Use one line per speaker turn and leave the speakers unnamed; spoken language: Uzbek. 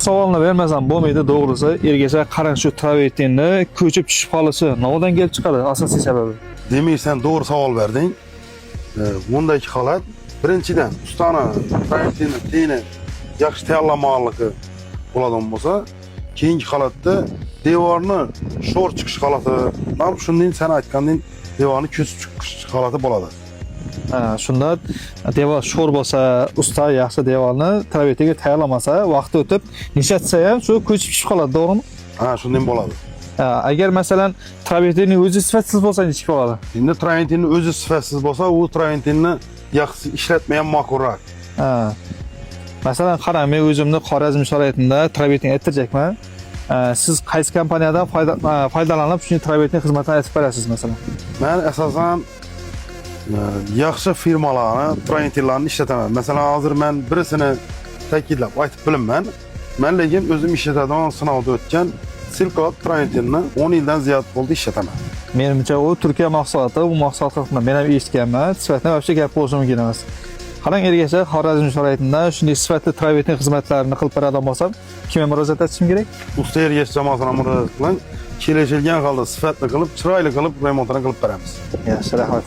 Savolni bermasam bo'lmaydi, to'g'risi. Ergash, qarang, shu travertinni ko'chib tushib qolishi nimadan kelib chiqadi? Asosiy sababi?
Demak, sen to'g'ri savol berding. Bundagi holat birinchidan ustani travertinni teni yaxshi tayyorlamaganligi bo'ladigan bo'lsa, keyingi holatda devorni sho'r chiqish holati, ham shundan sen aytgandek devorni ko'chib chiqish holati bo'ladi.
Ha, shunda devor sho'r bo'lsa, usta yaxshi devorni travertinga tayyorlamasa, vaqti o'tib nishatsa ham shu ko'chib tushib qoladi, to'g'rimi?
Ha, shundan bo'ladi.
Ha, agar, masalan, travertinning o'zi sifatsiz bo'lsa, nechik bo'ladi?
Endi travertinni o'zi sifatsiz bo'lsa, u travertinni yaxshi ishlatmagan ma'qulroq.
Ha. Masalan, qarang, men o'zimni Xorazm sharoitida travertin ayttirjakman. Siz qaysi kompaniyadan foydalanib shunday travertin xizmatini aytib berasiz, masalan?
Man asosan yaxshi firmalarni travertinlarni ishlataman. Masalan, hozir man birisini ta'kidlab aytib bilaman. Man lekin o'zim ishlatadigan, sinovda o'tgan Silkroad travertinni 10 yildan ziyod bo'ldi ishlataman.
Menimcha, u Turkiya mahsuloti, bu mahsulot haqida men ham eshitganman. Sifatini вообще gap bo'lishi mumkin emas. Qarang, Ergash, Xorazm sharoitida shunday sifatli travertin xizmatlarini qilib beradigan bo'lsam, kimga murojaat etishim kerak?
Usta Ergash jamoasina murojaat qiling. Kelishilgan holda sifatli qilib, chiroyli qilib remontini qilib beramiz.
Yaxshi, rahmat.